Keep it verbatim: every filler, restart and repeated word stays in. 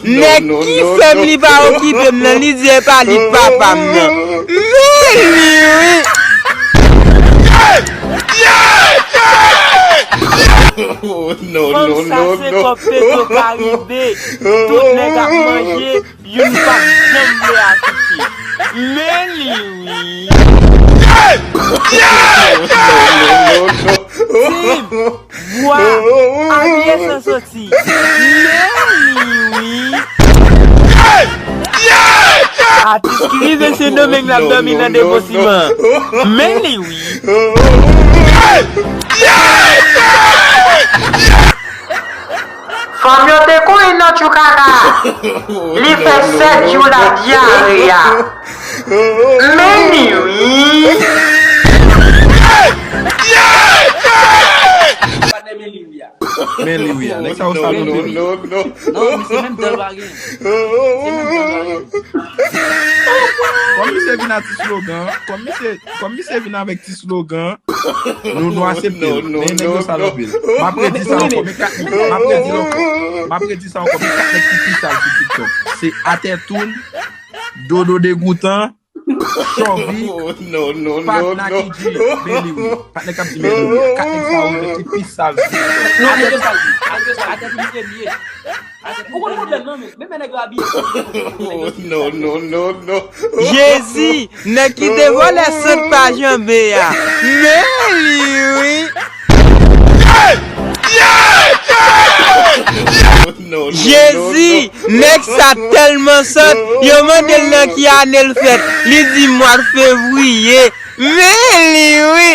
Nèg ki fè m li pa okipe m nan, li di e pa li k papa m nan. Men li wi. Fanm sa se kòb Petro Karibe. Tout nèg ap manje, youn p ap janm vle affiche. Men li wi. Tim, bwa, abiye san soti. Men li wi. Atis ki rive Sendomeng l ap dòmi nan depo siman. Men li wi. Fanm yo te konyen nan tchoukaka. Li fè sèt jou l ap dyare a. Men li wi. Patnè, men li wi a. Men li wi a. Nèg sa yo sal anpil wi. Non, misye menm dan l pa gen. Misye menm dan l pa gen. Kòm misye vin a ti slogan, kòm misye, kòm misye vin avèk ti slogan, nou, nou aksepte l. Men nèg yo sal anpil. M ap redi sa ankò, men kat, m ap redi l ankò. M ap redi sa ankò, men kat nèg ki pi sal sou TikTok. Se Atètoun, Dodo Degoutan, Chòvi, Patna ki di men li wi. Patnè k ap di men li wi. Kat nèg sa yo ki pi sal sou TikTok. Non, Atètoun, Atètoun, Atètoun premye. Ou konn pwoblèm nan, men, men, men nèg yo abiye. Jezi, nèg ki te vòlè sant pa janbe a. Men li wi. Jezi, nèg sa tèlman sant, yo mande l nan ki ane l fèt. Li di mwa fevriye. Men li wi.